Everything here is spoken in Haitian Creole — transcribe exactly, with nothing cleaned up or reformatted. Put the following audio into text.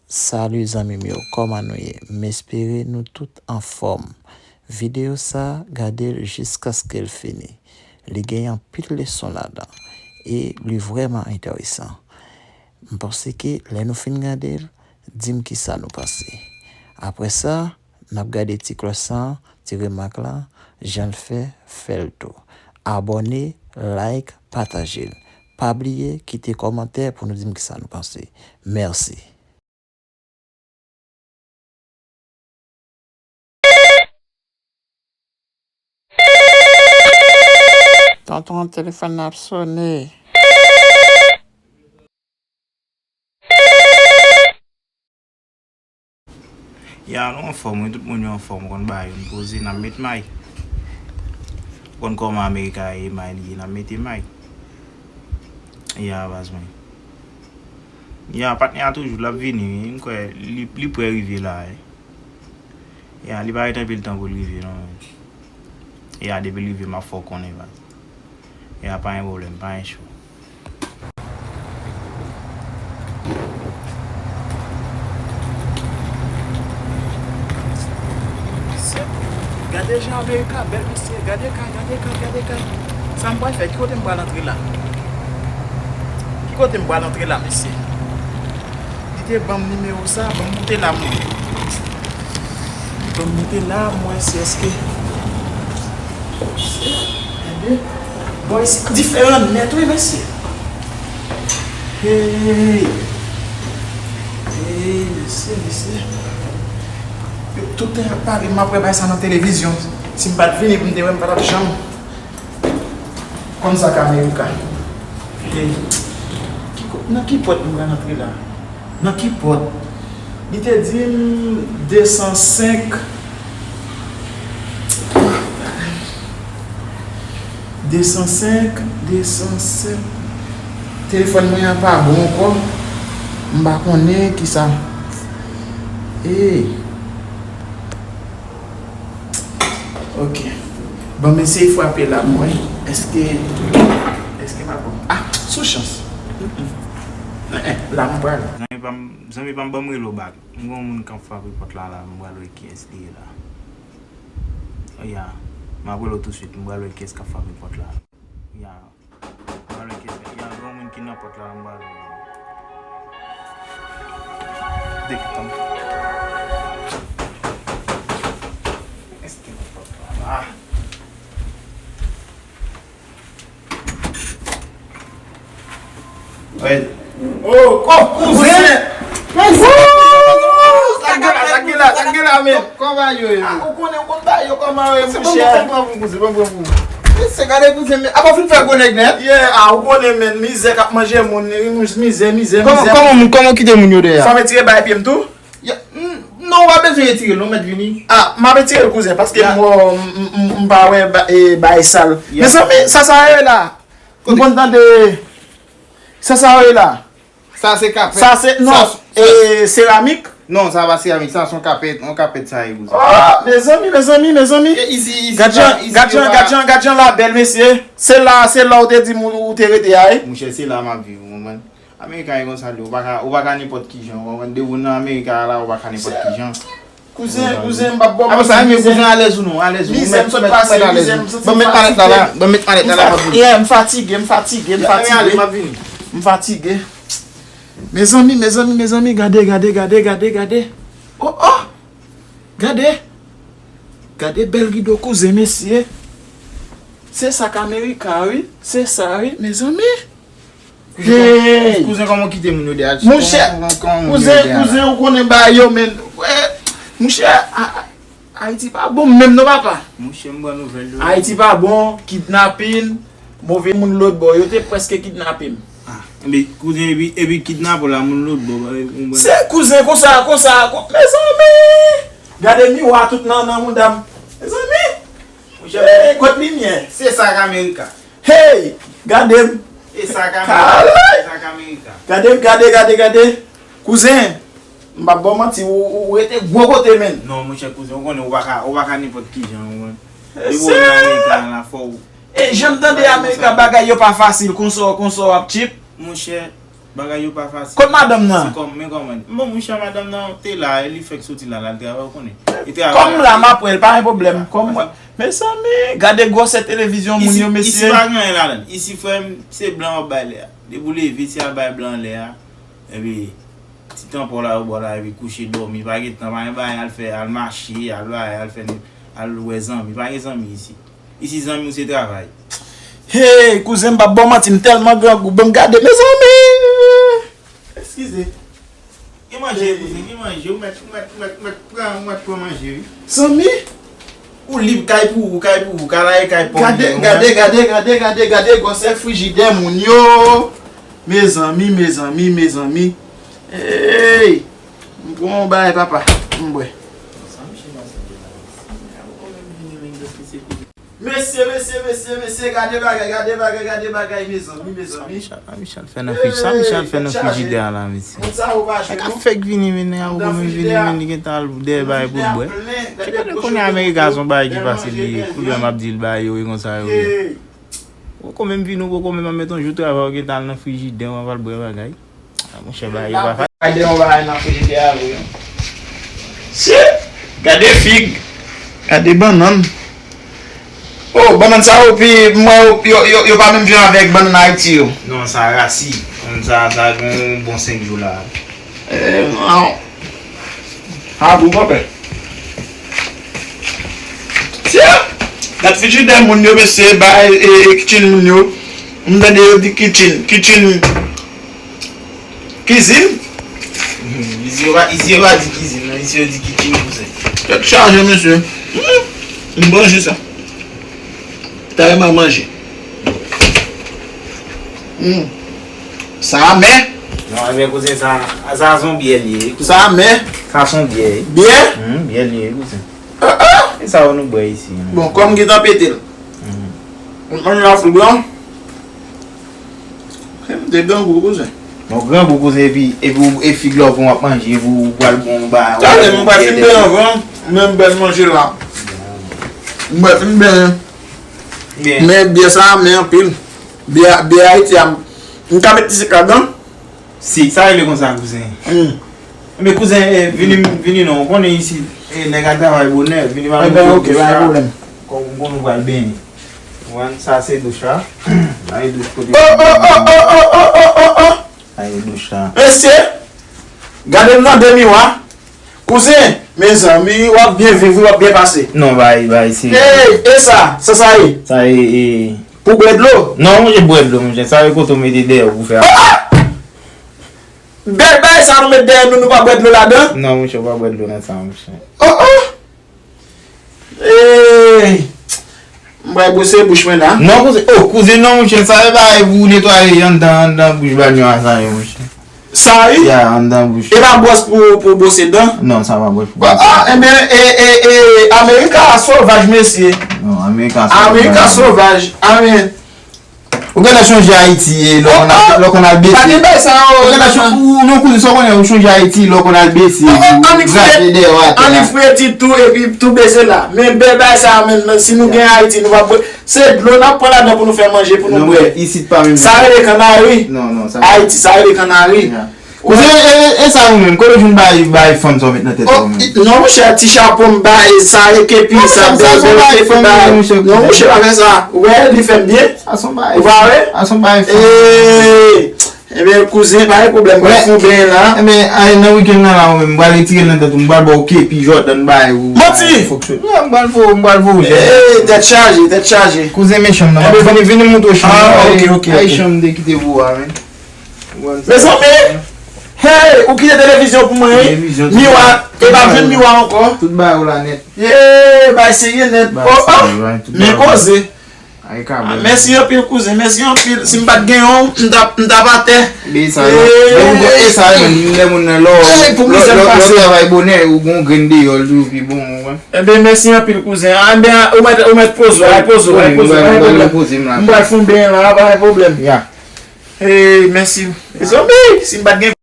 Salut zanmi m yo, kòman nou ye? M espere nou tout anfòm. Videyo sa, gade l jiskaske l fini. Li gen anpil leson ladan e li vrèman enteresan. M panse ke lè nou fin gade l, di m kisa nou panse. Apre sa, n ap gade ti klòch sa, ti remak la, jan l fè, fè l tou. Abòne, like, pataje l. Pa bliye kite kòmantè pou nou di m kisa nou panse. Mèsi. Tonton, telefòn nan ap sone. Ya, nou anfòm, wi, tout moun yo anfòm, konn bagay yo, n poze, n ap met may. Konn kòman Amerika ye, may li ye, n ap mete may. Ya, baz mwen. Ya, patnè a toujou, l ap vini, wi, m kwè li, li prè rive la, wi. Ya, li pa ret anpil tan pou l rive, non, men. Ya, depi l rive, m ap fè w konnen, baz. Ya, pa gen pwoblèm, pa gen cho. Gade jan Amerika bèl, mesye. Gade kay, gade kay, gade kay. Sa m pral fè? Ki kote m pral antre la? Ki kote m pral antre la, mesye? Li te ban m nimewo sa, ban m moute la, mwen. Ban m moute la, mwen, si èske. Gade. Bon, isi diferan nèt, wi, mesye. Hey! Hey, mesye, mesye. Yo tout tan y ap pale, m ap wè bay sa nan televizyon. Si m pa t vini pou m te wè, m pa t ap janm konn sa k Amerika. Hey! Ki ko-, nan ki pòt m pral antre la? Nan ki pòt? Li te di m de san senk. De san senk, de san senk. Telefòn mwen an pa bon ankò. M pa konnen kisa. Ee. Ok. Bon, m eseye frape la pou mwen. Èske, èske m ap bon? Ah, sou chans. Mm, mm. Eh, eh, la m pral. Zanmi pa m, zanmi pa m, ban m rele w back. M gen yon moun k ap frape pòt la la, m pral wè kiyès li ye la. Ya, m ap rele w tousuit, m pral wè kiyès k ap frape pòt la. Ya. Alò, ki, y a yon moun ki nan pòt la, m ba l. Dèk tan. Èske nan pòt la? Ah. Wi. Oh, oh, kouzen! Sa k gen la, sa k gen la, sa k gen la, men. Kòman yo ye? Ah, ou konnen, ou konn bagay yo kòman yo ye, monchè. Bon, bon, bon, bon, bon, bon. Se gade kouzen, men apa w fin fè gwo nèg nèt? Yeah, ah, ou konnen, men, mizè k ap manje moun, mizè, mizè, mizè. Kòman, kòman moun, kòman w kite moun yo dèyè? Fò m retire bagay pye m tou? Ya, mm, non, w pa bezwen retire l, non, mèt vini. Ah, m ap retire l, kouzen, paske m, m, m, m pa wè ba-, e, bagay sal. Mezanmi, sa, sa yo ye la? M konn tande. Sa, sa yo ye la? Sa se kapèt. Sa se, non, e, seramik? Non, sa pa seramik, sa se yon kapèt, yon kapèt sa ye, kouzen. Oh, mezanmi, mezanmi, mezanmi. Gad jan, gad jan, gad jan, gad jan la bèl, mesye. Se la, se la ou te di m ou, ou te rete a, wi. Monchè, se la m ap viv, ou konprann? Amerika e konsa l ye, ou pa ka, ou pa ka nenpòt ki jan, ou konprann? Depi w nan Amerika la, ou pa ka nenpòt ki jan. Kouzen, kouzen, m p ap ba w manti, kouzen, alèz ou non, alèz ou. Mizè, m sot pase, mizè, m soti fatige. Ban m met malèt la, la. Ban m met malèt la, la, m ap vini. Yeah, m fatige, m fatige, m fatige. M fatige. Mezanmi, mezanmi, mezanmi, gade, gade, gade, gade, gade. Oh, oh! Gade. Gade bèl rido kouzen, mesye. Se sa k Amerika, wi. Se sa, wi, mezanmi. Hey! Kouzen, kòman w kite moun yo dèyè? Monchè, kouzen, kouzen, ou konnen bagay yo, men. Monchè, a, a, Ayiti pa bon menm non, papa. Monchè, m pran nouvèl yo. Ayiti pa bon, kidnapin, move moun lòtbò. Yo te prèske kidnape m. Ah, epi, kouzen, epi, epi kidnape w la, moun lòtbò, ba, ou mwen. Se kouzen konsa, konsa, kon-, mezanmi! Gade miwa tout nan, nan mouda m. Mezanmi! Monchè, hey, kot limyè. Se sa k Amerika. Hey! Gade m. E sa k Amerika. Kalay! E sa k Amerika. Gade m, gade, gade, gade. Kouzen, m p ap ba w manti, ou, ou, ou rete gwo kote, menn. Non, monchè, kouzen, ou konnen, ou pa ka, ou pa ka nenpòt ki jan, ou konn. Depi w nan Amerika la, fò w. E jan m tande Amerika, bagay yo pa fasil, konsa, konsa w ap tchip. Monchè, Bagay yo pa fasil. Kot madanm nan? Se kòm, men kòman. Bon, monchè, madanm nan te la, li fèk soti la, l al travay, ou konnen. Li travay. Kòm la, m ap wè l, pa gen pwoblèm. Kòm mwen. Mezanmi, gade gwosè televizyon moun yo, mesye. Isi pa gen anyen ladan. Isi, frè m, se blan w ap bay lè a. Depi w leve, se al bay blan lè a. Epi, ti tanpon la, yo ba w la, epi kouche, dòmi, pa gen tan, pa gen bagay, al fè, al mache, al bay, al fè, al wè zanmi. Pa gen zanmi isi. Isi, zanmi w se travay. Hey, kouzen, m p ap ba w manti, m tèlman grangou. Ban m gade, mezanmi! Eskize. Gen manje, kouzen, gen manje. Ou mèt, ou mèt, ou mèt, ou mèt pran, ou mèt pran manje, wi. Zanmi, ou lib, kay pou ou, kay pou ou, kay la e kay pa w. Gade, gade, gade, gade, gade, gade gwosè frijidè moun yo. Mezanmi, mezanmi, mezanmi. Hey! M pran yon bagay, papa. M bwè. Mesye, mesye, mesye, mesye, gade bagay, gade bagay, gade bagay, mezanmi, mezanmi. Sa Michel fè nan frij, sa Michel fè nan frijidè a la, mesye. Moun sa yo pa jwe non. Fèk vini, men, a ou menm vini, men, li gentan al dèyè bagay pou l bwè. Gade kounye a Amerika, se yon bagay ki fasil li ye. Kounye a m ap di l bagay yo e konsa yo ye. Ou poko menm vini, ou poko menm ap met yon jou travay, ou gentan al nan frijidè, ou ap al bwè bagay. A, monchè, bagay yo pa fasil. Gade yon bagay nan frijidè a, wi. Shit! Gade fig. Gade bannann. Oh, bannann sa yo pi, m wè yo, yo, yo, yo pa menm jan avèk bannann Ayiti yo. Non, sa rasi. Bannann sa, sa gen yon bon senk jou la. Eh, non. A bon, konpè. Tia! Gad frijidè moun yo, mesye, bay, e, e, kitchen moun yo. M tande yo di kitchen, kitchen, kizin? Isi yo pa, isi yo pa di kizin, non. Isi yo di kitchen, kouzen. Tèt chaje, mesye. Hmm. M manje sa. Talè m a manje. Hmm. Sa amè. Non, ebyen, kouzen, sa, sa se yon byè li ye, wi, kouzen. Sa amè. Sa se yon byè, wi. Byè? Hmm, byè li ye, wi, kouzen. Ah, ah. E sa yo nou bwè isi, non? Bon, kòm gentan pete l. Hmm. Mwen la fout blan. M te grangou, kouzen. Bon, grangou, kouzen, epi, epi ou, e fig la ou pran w ap manje, epi ou pral bon ba. Talè, mwen pral fin benyen anvan, men m bèl manje la. M pral fin benyen. Byen. Men byè sa amè anpil. Byè, byè Ayiti a, m ka met ti sik ladan? Sik, sa rele konsa, kouzen. Hmm. Men kouzen, eh, vini, vini non, ou konnen isi, eh, nèg a travay bonè, vini pa. Ebyen, ok, pa gen pwoblèm. Kòm ou konnen ou pral benyen. Ou konprann, sa se douch la. Sa se douch kote. Oh, oh, oh, oh, oh, oh, oh, oh, oh. Sa se douch la. Mesye, gade m nan de miwa. Kouzen, mezanmi, w ap byen viv, wi, w ap byen pase. Non, bay, bay, se. Ey, e sa? Sa, sa ye? Sa ye, e. Pou bwè dlo? Non, monchè, bwè dlo, monchè. Sa ye kote w mete dèyè w pou fè. Ah! Bèl bagay sa nou met dèyè nou, nou pa bwè dlo ladan? Non, monchè, w pa bwè dlo nan sa, monchè. Oh, oh! Ey! M pral bwose bouch mwen la. Non, kouzen, oh, kouzen, non, monchè, sa e bagay pou netwaye anndan, anndan bouch banyo a sa ye, monchè. Sa wi? Ya, anndan bouch. E pa bwòs pou, pou bwose dan? Non, sa pa bwòs pou bwose dan. Ah, ah, enben, e, e, e, Amerika sovaj, mesye. Non, Amerika sovaj. Amerika sovaj. Amen. Ou genlè chonje Ayiti, e, lè w konn al, lè w konn al bese. Pa gen bagay sa yo. Ou genlè chon-, ou non, kouzen, sa w konnen, ou chonje Ayiti, lè w konn al bese, ou grate dèyè w atè a. Annik fouye ti tou, epi tou bese la. Men bèl bagay sa a, menm si nou gen Ayiti, nou pa bwè. Se dlo n ap pran ladan pou nou fè manje, pou nou bwè. Non, men isit pa menm. Sa rele kannari. Non, non, sa. Ayiti, sa rele kannari. Kouzen, e, e, e sa ou menm? Kote w jwenn bay, bay fann sa w met nan tèt ou menm? Non, monchè, ti chapo m bay, sa e kepi, sa bèl, bèl kepi bay. Non, monchè, pa fè sa. Ou wè, li fè m byen. Sa se yon bagay. Ou pa wè? Sa se yon bagay fann. Ee, ebyen, kouzen, pa gen pwoblèm, mwen fè w byen la. Ebyen, ay, nan wikenn nan la, ou menm, m pral retire l nan tèt ou, m pral ba w kepi Jordan bay ou. Manti! Fòk se. M pral fè w, m pral fè w jèn. Ee, tèt chaje, tèt chaje. Kouzen, men chanm nan. Vini, vini m montre w chanm nan. Ah, ok, ok, ok. Ay, chanm m te kite pou ou a, men. Mezanmi, hey, ou kite televizyon pou mwen, wi. Miwa, e pa jwenn miwa ankò. Tout bagay ou la nèt. Hey, bay serye nèt. Oh, oh. Men koze. Mèsi anpil, kouzen, mèsi anpil. Si m pa t gen yon, m t ap, m t ap atè. E sa, e sa, lè moun nan lò, lò, lò travay bonè, ou gon grenn deyò, l toujou pi bon, ou wè. Ebyen, mèsi anpil, kouzen. Ebyen, ou mèt, ou mèt poze w, poze w, poze w, pa gen pwoblèm. M pral fè yon beny la, pa gen pwoblèm. Ya. Hey, mèsi. Mezanmi, si m pa t gen